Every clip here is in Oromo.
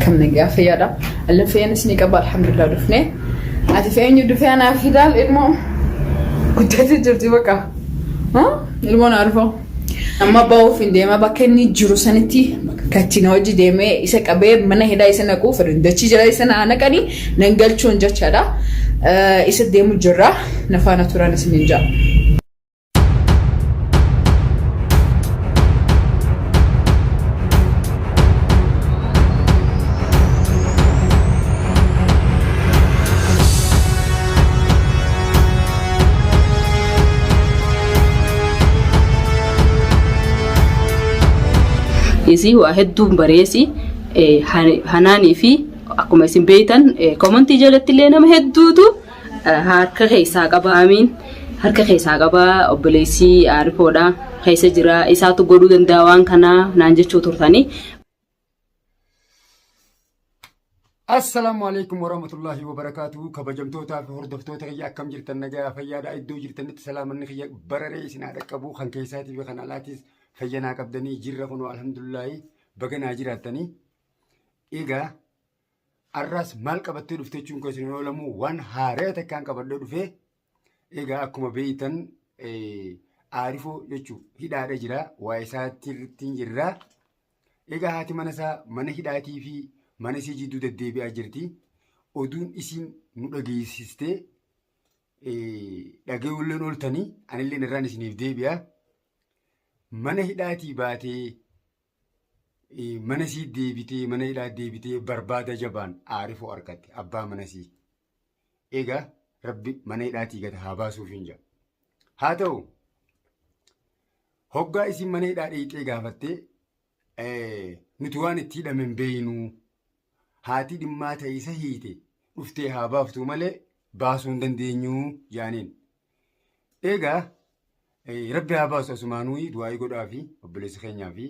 Akkam nagaa fayyaadha. Allan fayyaan isinii qaba alhamdulillah dhufne. Ati feenyu dhufee anaa fidaal ilmoo guddatee jirti bakka. Ilmoon arfoo. Amma ba'uuf hin deema bakka inni jiru sanitti bakka itti na hojii deemee isa qabee mana hidhaa isa naquu fedhu dachii jala isa na naqanii nan galchuun jechaadha. Isa deemu jirra na faana turan isiniin ja'a. Isii waa hedduun bareesi hanaanii fi akkuma isin beektan komantii jalatti illee nama hedduutu Harka keessaa qaba amiin. Harka keessaa qaba obboleessi aarifoodha keessa jira isaatu godhuu danda'a waan kanaa naan jechuu turtanii. Assalaamu alaikum warahmatullahi wabarakaatuhu kabajamtootaa fi hordoftoota kiyya akkam jirtan nagaa fayyaadha iddoo jirtanitti salaamanni kiyya bararee isin haa dhaqqabu kan keessaatii fi kan alaatis fayyanaa qabdanii jirra kunoo alhamdulillaahi baga naa jiraattanii egaa Arraas maal qabattee dhufte jechuun keessan hin oolamu waan haaraa takkaan qabadhee dhufee egaa akkuma beektan aarifoo jechuun hidhaadha jira waa isaatti jirra. Egaa haati mana isaa mana hidhaatii fi mana isii jidduu deddeebi'aa jirti. Oduun isiin nu dhageessistee dhaga'uulleen ooltanii anilleen irraan isiniif deebi'a. Mana hidhaatii baatee Mana isii deebitee mana hidhaa deebitee barbaada jabaan aarifoo argatte abbaa mana isii. Egaa rabbi mana hidhaatii gad haa baasuuf hin jedha. Haa ta'u hoggaa isiin mana hidhaa dheeyxee gaafattee nuti waan itti hidhame hin beeynu haati dhimmaa ta'e isa hiite dhuftee haa baaftuu malee baasuu hin dandeenyu jaaniin. Egaa Rabbi haa baasu asumaanuu du'aa'ii godhaa fi obboleessa keenyaa fi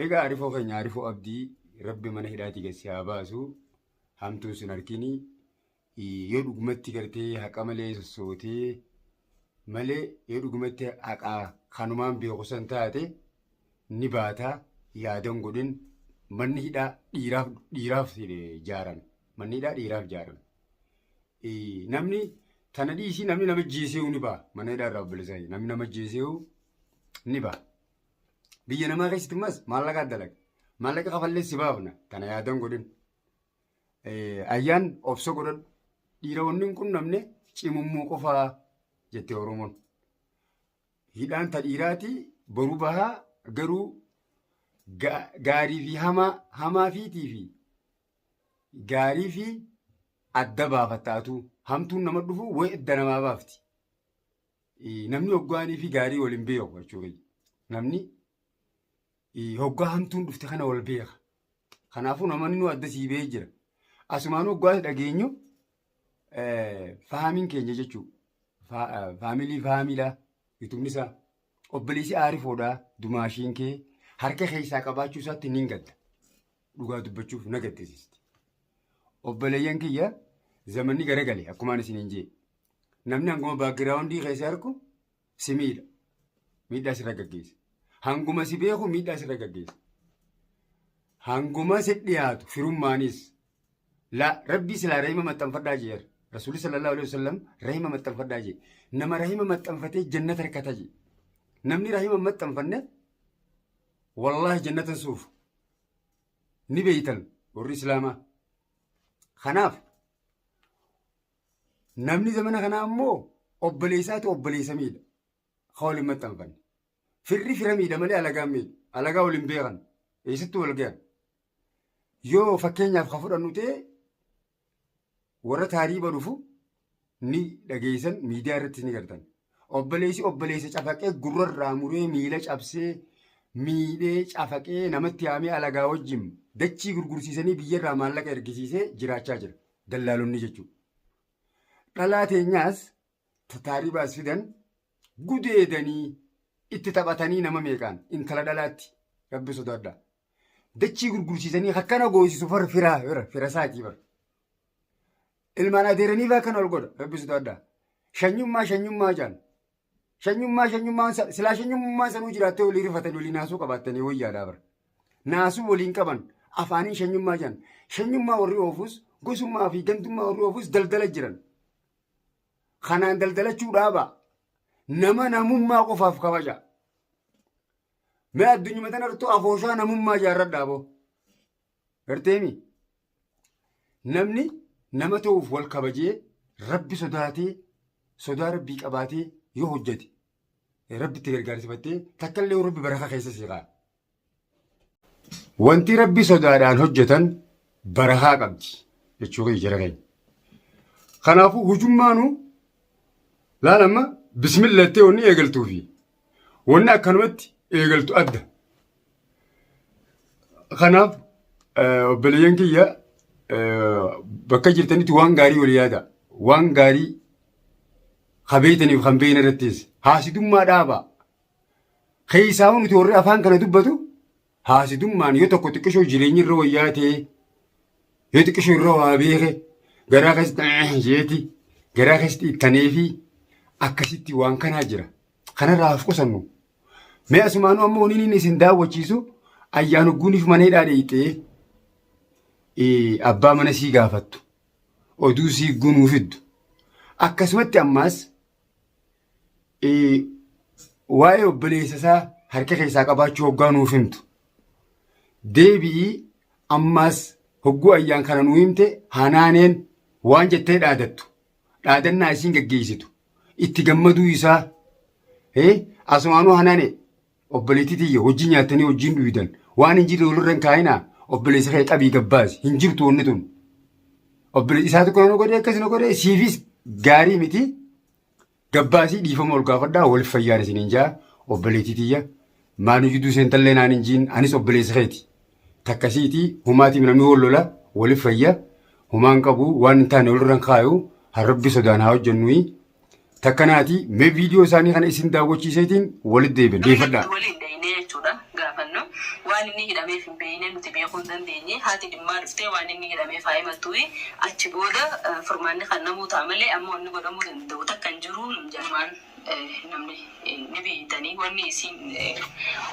egaa arifoo keenya arifoo abdii rabbi mana hidhaatii gad si haa baasu hamtuun sin harkini yoo dhugumatti gartee haqa malee sossootee malee yoo dhugumatti haqaa kanumaan beeku san taate ni baata yaadan godhin manni hidhaa dhiiraaf dhiiraaf jaarame manni hidhaa dhiiraaf jaarame. Namni tana dhiisii namni nama jeeseewu ni ba'a. Mana hidhaa irraa obboleessa keenya. Namni nama jeeseewu ni ba'a. Biyya namaa keessatti immas maallaqa dalaga. Maallaqa kafallee si baafna. Tana yaadan godhin. Ayyaan obsa godhadhu. Dhiira wanni hin qunnamne cimummuu qofaa jette Oromoon. Hidhaan ta dhiiraati boru bahaa garuu gaarii fi hamaa hamaa fiitii fi Gaarii fi adda baafatta atuu. Hamtuun nama dhufu way adda namaa baafti. Namni hoggaanii fi gaarii wal hin beeku jechuu kiyya. Namni hoggaa hamtuun dhufte kana wal beeka. Kanaafuu namni nu adda sii ba'ee jira. Asumaanuu hoggaa dhageenyu faamiin keenya jechuu. Faamilii faamilaa yutubni isaa obboleessi aarifoodhaa dumaashiin kee harka keessaa qabaachuu isaatti niin gadda. Dhugaa dubbachuuf na gaddisiisti. Obboleeyyan kiyya zamanni garagale akkumaan isiniin jee. Namni hanguma baakgiraawundii keessa argu si miidha. Miidhaa sirra gaggeessa. Hanguma si beeku miidhaa sirra gaggeessa. Hanguma si dhiyaatu firummaanis. La rabbii silaa rahima maxxanfadhaa jeer. Rasuulli sallallahu alaihi wasallam rahima maxxanfadhaa jee. Nama rahima maxxanfatee jannata harkata jee. Namni rahima maxxanfanne wallaahi jannatan suufu. Ni beeytan warri islaamaa. Kanaaf namni zamana kanaa immoo obboleessaatu obboleessa miidha. Ka waliin maxxanfanne. Firri fira miidha malee alagaan miidha. Alagaa waliin beekan. Eessattuu wal gahan. Yoo fakkeenyaaf ka fudhannu ta'e Warra taariiba dhufu ni dhageessan miidiyaa irratti ni gartan. Obboleessi obboleessa cafaqee gurrarraa muree miila cabsee miidhee cafaqee namatti yaamee alagaa wajjin dachii gurgursiisanii biyyarraa maallaqa ergisiisee jiraachaa jira. Dallaalonni jechuudha. Dhalaa teenyaas taariiba as fidan gudeedanii itti taphatanii nama meeqaan intala dhalaatti rabbi sodaadhaa. Dachii gurgursiisanii akkana goosisu far firaa fira fira isaatii bar. Ilmaan adeeranii faa akkana ol godha rabbi sodaadhaa. Shanyummaa shanyummaa jaan. Shanyummaa shanyummaan silaa shanyummaa sanuu jiraattee walii rifatanii walii naasuu qabaattanii wayyaadhaa bar. Naasuu waliin qaban Afaaniin shanyummaa jedhan. Shanyummaa warri oofus gosummaa fi gandummaa warri oofus daldala jiran. Kanaan daldalachuu dhaaba. Nama namummaa qofaaf kabaja. Mee addunyuma tanarrattuu afooshaa namummaa ijaarradhaa boo. Garteemi? Namni nama ta'uuf wal kabajee rabbi sodaatee sodaa rabbii qabaatee yoo hojjete rabbitti gargaarsifattee takka illee rabbi barakaa keessa si kaa'a. Wanti rabbi sodaadhaan hojjetan barakaa qabdi jechuu kiyya jara keenya. Kanaafuu hujummaanuu laal amma bismillah jettee wanni eegaltuu fi wanni akkanumatti eegaltu adda. Kanaaf obboleeyyan kiyya bakka jirtanitti waan gaarii walii yaada. Waan gaarii kabeeytaniif kan beeyna irrattis haasidummaa dhaabaa. Keessaa nuti warri afaan kana dubbatu haasidummaan yoo tokko xiqqishoo jireenyi irra wayyaa ta'e yoo xiqqishoo irra waa beeke garaa keessatti jeeti garaa keessatti ittaneefi akkasitti waan kanaa jira. Kanarraa of qusannu. Mee asumaanuu ammoo waniin inni isin daawwachiisu ayyaan hogguuniif mana hidhaa dheeyxee abbaa mana sii gaafattu oduu sii gunuu fiddu akkasumatti ammaas waa'ee obboleessa isaa harka keessaa qabaachuu hoggaa nuuf himtu deebi'ii ammaas hogguu ayyaan kana nuu himte hanaaneen waan jettee dhaadattu dhaadannaa isiin gaggeessitu itti gammaduu isaa asumaanuu hanaane obboleettii tiyya hojii nyaattanii hojiin dhuydan waan hin jirre walirra hin kaa'inaa obboleessa kee qabii gabbaasi hin jirtu wanni tun obboleessi isaa tokko na godhee akkas na godhee siifis gaarii miti gabbaasii dhiifama ol gaafadhaa waliif fayyaan isiniin jaa obboleettii tiyya maanu jidduu seentallee naan hin jiin anis obboleessa keeti takkasiiti humaatii namni wal lola waliif fayya humaan qabu waan hin taane walirra hin kaayu har rabbi sodaan haa hojjennuyi takkanaati mee viidiyoo isaanii kana isin daawwachiiseetiin walitti deebina deeffadhaa. Waliin dhahinee jechuudha gaafannu waan inni hidhameef hin beekne nuti beekuu hin dandeenye haati dhimmaa dhuftee waan inni hidhameef haa himattuyi achi booda furmaanni kan namuu ta'a malee amma wanni godhamuu danda'u takka hin jiru jalmaan namni ni beeytanii wanni isiin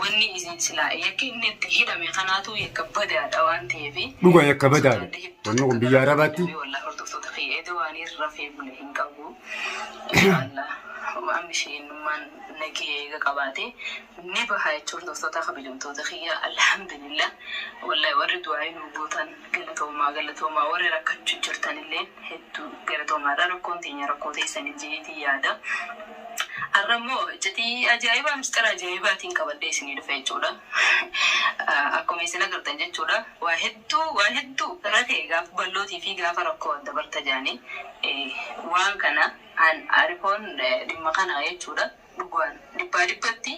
wanni isin silaa yakki inni itti hidhame kanaatu yakka badaadha waan ta'eef Dhugaa yakka badaadha. Wanni kun biyya Arabaatti wallahi hordoftoota kiyya edoo waan rafee bule hin qabu. Inshallah amma isheenummaan nagee eega qabaate ni baha jechuun hordoftoota kabajamtoota kiyya alhamdulillah wallahi warri du'aa nu gootan galatoomaa galatoomaa warri rakkachuu jirtanillee hedduu galatoomaadha rakkoon teenya rakkoo teessanii jeetii yaada. Har'a immoo iccitii ajaa'ibaa mistira ajaa'ibaatiin qabadhee isinii dhufe jechuudha. Akkuma isin agartan jechuudha. Waa hedduu rakee gaafa ballootii fi gaafa rakkoo adda barta jaanii waan kana an arifoon dhimma kana jechuudha. Dhugaan dhibbaa dhibbatti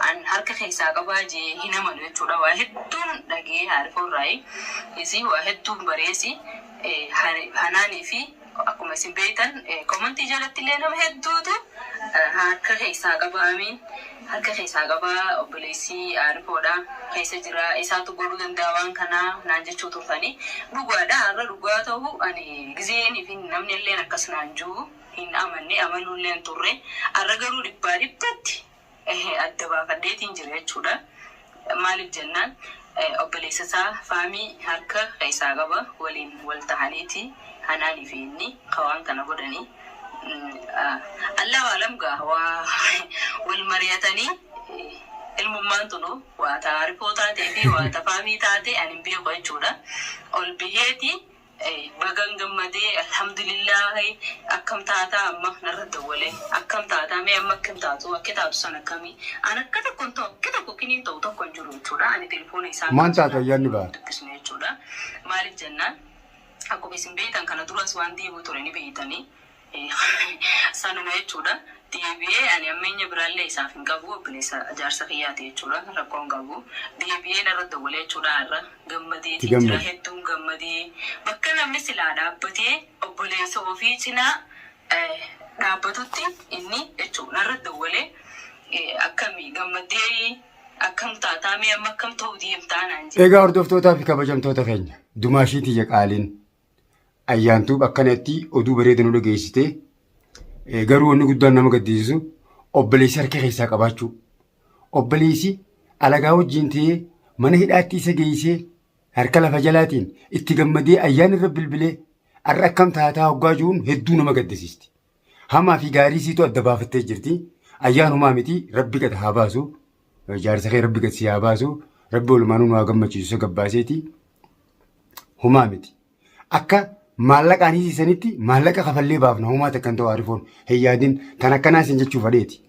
an harka keessaa qabaa jee hin amanu jechuudha. Waa hedduun dhagee arifoon raayi. Isii waa hedduun bareesi hanaanii fi akkuma isin beektan komantii jalatti illee nama hedduutu harka keessaa qaba amiin harka keessaa qabaa obboleessi arifoodha keessa jira isaatu godhuu danda'a waan kanaa naan jechuu turtanii dhugaadha har'a dhugaa ta'u ani gizeenii fi namni illeen akkas naan jiru hin amanne amanuu illee hin turre har'a garuu dhibbaa dhibbatti adda baafadheetiin jira jechuudha. Maaliif jennaan obboleessa isaa faamii harka keessaa qaba waliin wal tahaniiti hanaanii fi inni waan kana godhanii. Allahu alam gaa waa wal mari'atanii ilmummaan tunu waa taarifoo taatee fi waa tafaamii taate ani hin beeku jechuudha. Ol biheeti bagan gammadee alhamdulillahi akkam taataa amma narra dawwalee akkam taataa mee amma akkam taatu akka taatu san akkamii an akka tokko hin ta'u akka tokko kiniin ta'u tokko hin jiru jechuudha ani telefoona isaa Maan taatu ayyaanni ba'a? dubbisnu jechuudha maaliif jennaan akkuma isin beektan kana duras waan deebi'u ture ni beektanii sanuma jechuudha deebi'ee ani ammeenya biraallee isaaf hin qabu obboleessa jaarsa kiyyaati jechuudha rakkoo hin qabu deebi'ee narra dawwalee jechuudha har'a gammadeetiin jira Gammade. Hedduun gammadee bakka namni silaa dhaabbatee obboleessa ofii cinaa dhaabbatutti inni jechuudha narra dawwalee akkamii gammadee akkam taataa mee amma akkam ta'uu deemtaa naan jedhe. Egaa hordoftootaa fi kabajamtoota keenya dumaashii tiyya qaaliin ayyaantuuf akkanatti oduu bareeda nu dhageessite garuu wanni guddaan nama gaddisiisu obboleessi harka keessaa qabaachuu obboleessi alagaa wajjin ta'ee mana hidhaatti isa geessee. Harka lafa jalaatiin itti gammadee ayyaan irra bilbilee har'a akkam taataa hoggaa jiruun hedduu nama gaddisiisti. Hamaa fi gaarii siitu adda baafattee jirti. Ayyaan homaa miti rabbi gad haa baasu. Jaarsa kee rabbi gad si haa baasu. Rabbi walumaanuu nu haa gammachiisu isa gabbaaseeti. Homaa miti. Akka maallaqaan hiisisanitti maallaqa kafallee baafna homaa takka hin ta'u aarifoon hin yaadin tan akkanaa isin jechuu fadheeti.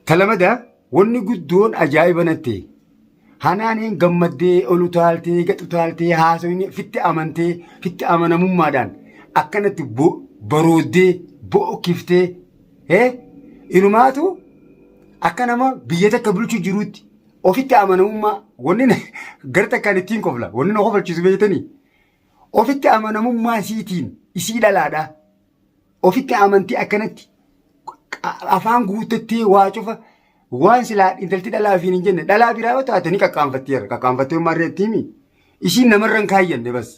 Talamada wanni guddoon ajaa'iba natti hanaaneen gammaddee ol utaaltee gad utaaltee haasofni fitti amantee fitti amanamummaadhaan akkanatti barooddee bo'okkiftee inumaatu akka nama biyya takka bulchu jiruutti ofitti amanamummaa wanni gara takkaan ittiin kofla wanni na kofalchiisu beektanii ofitti amanamummaa isiitiin isii dhalaadha. Ofitti amantii akkanatti afaan guuttattee waa cufa waan silaa intalti dhalaa ofiin hin jenne dhalaa biraa yoo taate ni qaqqaanfatteera. Qaqqaanfattee maarree itti himi. Isiin namarra hin kaayyanne bas.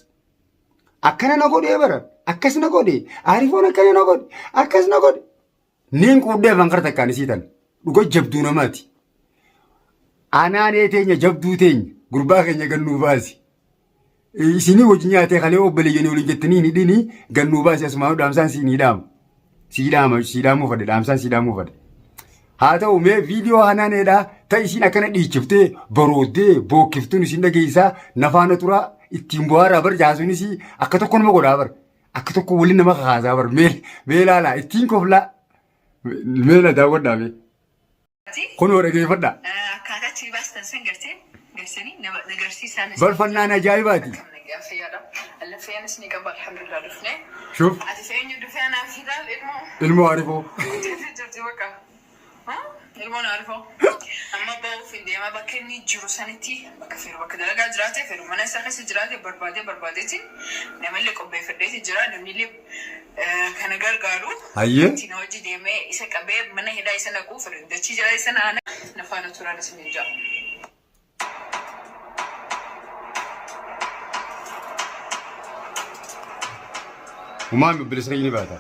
Akkana na godhee bara akkas na godhe aarifoon akkana na godhe akkas na godhe. Niin quudhee afaan kara takkaan isii tan dhuga jabduu namaati. Anaanee teenya jabduu teenya gurbaa keenya gannuu baasi. Isinii wajji nyaatee kalee obboleeyyanii waliin jettanii hin hidhini gannuu baasi asumaan dhaamsaan sii ni dhaama. Sii dhaama sii dhaamuu fadhe dhaamsaan sii dhaamuu fadhe. Haa ta'u mee viidiyoo hanaaneedhaa ta isiin akkana dhiichiftee barooddee bookkiftuun isin dhageessaa nafaana turaa ittiin bu'aaraa bar jaasuunis akka tokko nama godhaa bar. Akka tokko waliin nama kakaasaa bar mee mee ilaalaa ittiin koflaa mee na daawwadhaa mee. Kunoo dhageeffadhaa. Akkaataa itti baastan san gartee garsanii nama agarsiisaan. Barfannaan ajaa'ibaati. Lafeen isin qaba alhamdulillah dhufne. Shuf Ati feenyu dhufee anaaf fidaal ilmoo. Ilmoo arifoo. Jirti bakka. Ilmoon arifoo. Amma ba'uuf hin deema bakka inni jiru sanitti bakka fedhu bakka dalagaa jiraate fedhu mana isaa keessa jiraate barbaadee barbaadeetiin namallee qopheeffadheeti jira namnillee kana gargaaru. Hayyee. Ittiin hojii deemee isa qabee mana hidhaa isa naquu fedhu dachii jala isa naana nafaana turan isin hin jaa. Humaan bilisa ni baata.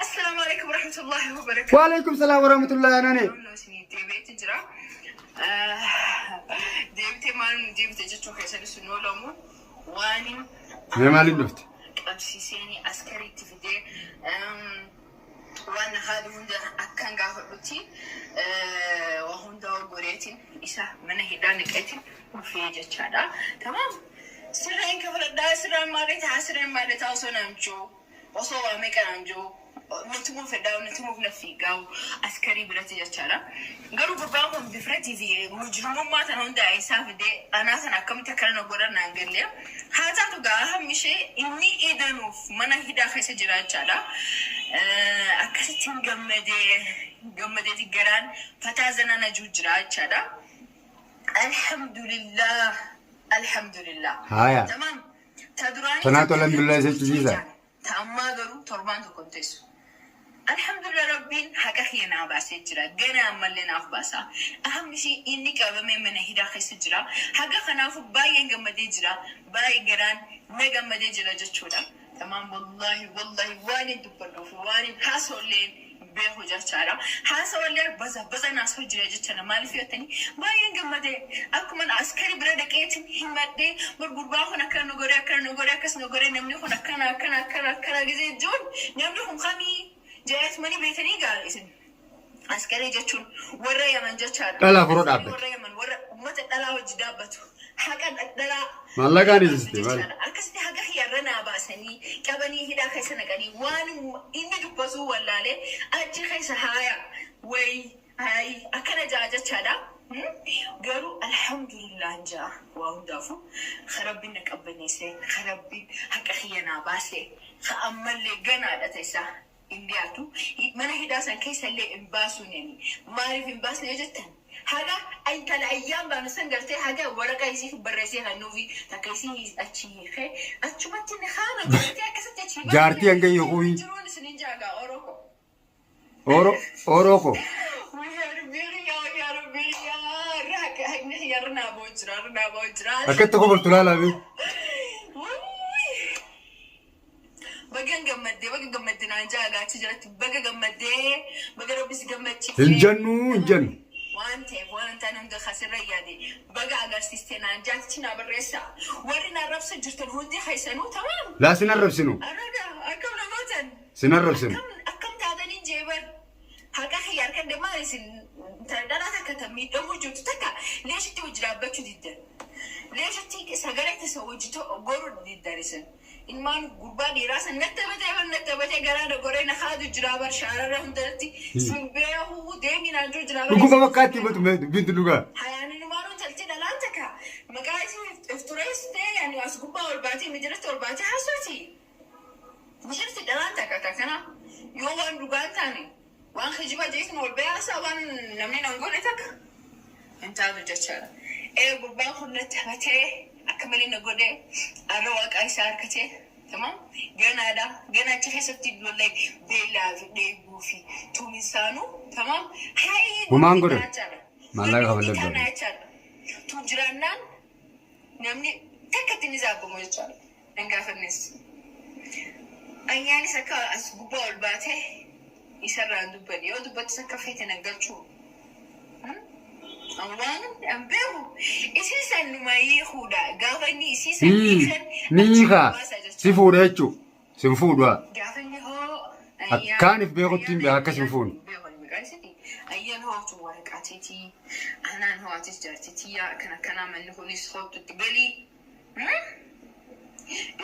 Assalaamu alaikum warahmatullahi wabarakatuh. Waalaikum salaam warahmatullahi anaane. Deebi'eeti jira. Deebitee maal nu deebite jechuu keessanis nu oolamu waan Mee maaliin dhufte? qabsiiseen askariitti fidee waan haadha hunda akkan gaafadhutti waa hundaa goreetiin isa mana hidhaa naqeetiin dhufee jechaadha. Tamaam. Sirreen kafaladhaa sirraan maalii ta'a sirreen maalii ta'a osoo naan jiru. Osoo waa meeqa naan jiru nutumuuf fedhaa nutumuuf na fiigaa'u askarii biratti jechaadha. Garuu gurbaan kun bifratii fi mujrimummaa tana hunda isaa fidee anaa sana akkamitti akkana na godhan naan galle. Haa taatu gaa hammi ishee inni idanuuf mana hidhaa keessa jira jechaadha. Akkasittiin gammadee gammadeeti garaan fataa zanaa na jiru jira jechaadha. Alhamdulillah alhamdulillah. Haaya. Tamam. Ta duraanii Tanaatu alhamdulillah isa jechisiisa. Ta ammaa garuu torbaan tokko hin teessu. Alhamdulillah rabbiin haqa kiyya naa baasee jira. Gana ammallee naaf baasa. Ahammi ishii inni qabamee mana hidhaa keessa jira. Haga kanaafuu baay'een gammadee jira. Baay'ee garaan na gammadee jira jechuudha. Tamaam wallahi wallahi waan hin dubbadhuuf waan hin haasa'ullee beeku jechaadha. Haasawallee baza baza naasoo jira jechaadha. Maaliif yoo jettanii baay'een gammadee akkuma askari bira dhaqeetiin himadhee gurbaa kun akkana nu godhe akkana nu godhe akkas nu godhe namni kun akkana akkana akkana akkana gisee jiruun namni kun kamii jedhanii beekanii gaa isin. Askarii jechuun warra Yaman jechaadha. Dhalaa furoo dhaabbate. Warra Yaman warra uummata dhalaa hojii dhaabbatu. Haqa dhalaa. Maallaqaan hiisiste maali? Akkasitti haqa hiyarra naa baasanii qabanii hidhaa keessa naqanii waan inni dubbatu wallaalee achi keessa haaya wayi hayi akkana ja'a jechaadha. Garuu alhamdulillah ja'a waa hundaafuu rabbiin na qabbaneesse rabbiin haqa kiyya naa baase ammallee ganaadha ta'isaa. Hin dhiyaatu. Mana hidhaa san keessa illee hin baasuun maaliif hin baasne yoo jettan haga intala ayyaan baanu san gartee haga waraqa isii barreessee kennuufi takka isii achi hiikee achumatti ni haana godhatee akkasitti achi baasne. Jaartii hanga hiikuufi. Jiruun isiniin jaagaa oroo ko. Oro oroo ko. Akkatti kofaltu laalaa mee. Bagan gammaddee, baga gammadde naan jaa gaachi jalatti, baga gammaddee, baga Rabbi si gammachiise. Hin jennuu, hin jennu. Waan ta'eef waan hin taane hunda kasirra yaade baga agarsiiste naan jaatichi naa barreessa. Warri na arrabsa jirtan hundi keessanuu tamaam. Laa, sin arrabsinu. Arraga akkam namootan. Sin arrabsinu. Akkam akkam taatanii jeeban. Haqa kiyya harkan deemaa isin dhalaa takka tan miidhamuu jirtu takka leeshitti wajji dhaabbachuu diddan. Leeshitti sagalee tasa wajji goruu diddan isin. Ilmaan gurbaa dhiiraa san natti taphatee bar, natti taphatee garaa dogoree na haadu jira bar, shaararra hundarratti sin beekuu deemi naan jiru jira bar. Dhuguma bakkaatti himatu mee dubbiin dhugaa. Hayaan ilmaanuu taltee dhalaan takka maqaa isii if tureessitee yani as gubbaa ol baatee midirratti ol baatee haasofti. Jirti dhalaan takka kana yoo waan dhugaan taane waan kijiba jeetin ol bahee haasaa waan namni nan godhe takka hin taatu jechaadha. Ee, gurbaan kun natti taphatee akka malee na godhe, arra waaqa isaa harkatee tamam, ganaadha, gana achi keessatti lollee beelaa fi dheebuu fi tuminsaanuu tamam hayi. Humaan godhe. Maallaqa kafallee Kana jechaadha. Tun jiraannaan namni takka ittiin ni zaabbamu jechaadha. Hin gaafannes. Ayyaanis akka as gubbaa ol baatee isarraan dubbanne, yoo dubbattis akka feete nan galchuu. Waan an beeku isii san numa hiikuudha. Gaafa inni isii san hiikan Ni achi hiikaa. baasa jechuudha. Si fuudha jechuu. Sin fuudhu. Gaafa inni hoo Akkaaniif beekutti hin beeku, akkas hin fuunu. Ayyaan hootu waraqaateetii anaan hoo'atis jaartitiyyaa akkana akkanaa manni kunis hootutti galii.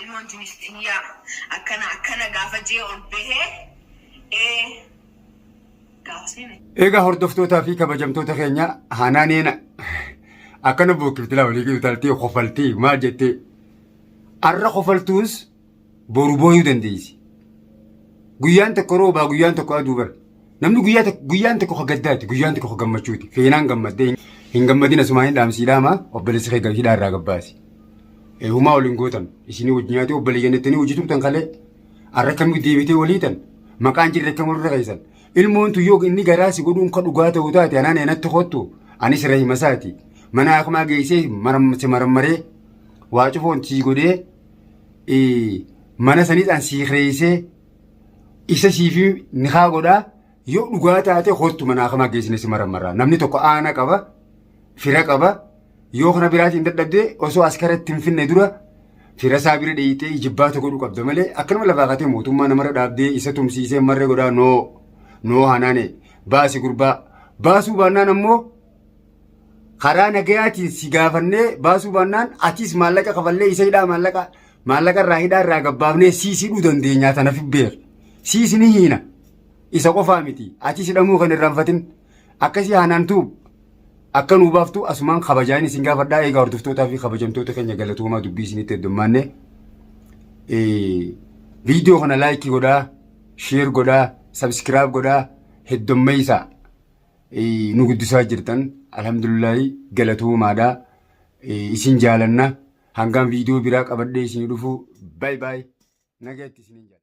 Ilmoon tunis tiyyaa akkana akkana gaafa jee ol bahee ee gaafa seene. Egaa hordoftootaa fi kabajamtoota keenya, Hanaaneen akkana bookkifti laa, walii utaltee kofaltee maal jettee, arra kofaltuus boru booyuu dandeessi. Guyyaan tokko roobaa, guyyaan tokko aduu bara. Namni guyyaa tokko, guyyaan tokko ka gaddaati, guyyaan tokko ka gammachuuti. Feenaan gammaddee hin gammadin, asumaa hin dhaamsii dhaama, obboleessi kee hidhaa irraa gabbaasi. Humaa waliin gootan isinii wajji nyaatee obboleeyyan jettanii hojii turtan kalee arra kamii deebitee waliitan maqaan jirre akkam walirra keessan. Ilmoon tun yoo inni garaa si godhuun ka dhugaa ta'uu taate, anaan eenatti kottu, anis rahima isaati. Mana akumaa geessee si marammaree waa cufoon sii godhee, mana sanis an sii kireessee isa siifi nikaa godhaa, yoo dhugaa taate kottu mana akamaa geessine si marammarraa. Namni tokko aana qaba, fira qaba, yoo kana biraatiin dadhabdee osoo askaratti hin finne dura fira isaa bira dheeyitee ijibbaata godhuu qabda malee akkanuma lafaa katee mootummaa namarra dhaabdee isa tumsiisee marree godhaa noo noo. Hanaane, baasi gurbaa. Baasuu baannaan ammoo karaa nagayaatiin si gaafannee, baasuu baannaan atis maallaqa kafallee isa hidhaa maallaqa irraa hidhaa irraa gabbaafnee siis hidhuu dandeenyaa, tana beek. Siis ni hiina, isa qofaa miti, atis hidhamuu kan irraanfatin. Akkasii Hanaan tuub akka nuu baaftu asumaan kabajaan isin gaafadhaa. Egaa hordoftootaa fi kabajamtoota keenya, galatoomaa. Dubbii isinitti heddummaanne. Viidiyoo kana like godhaa, share godhaa, subscribe godhaa, heddummeessaa. Nu guddisaa jirtan, alhamdulillahi, galatoomaadhaa. Isin jaalanna. Hangaan viidiyoo biraa qabadhee isinii dhufu, bye bye, nagaatti isiniin jaalladha.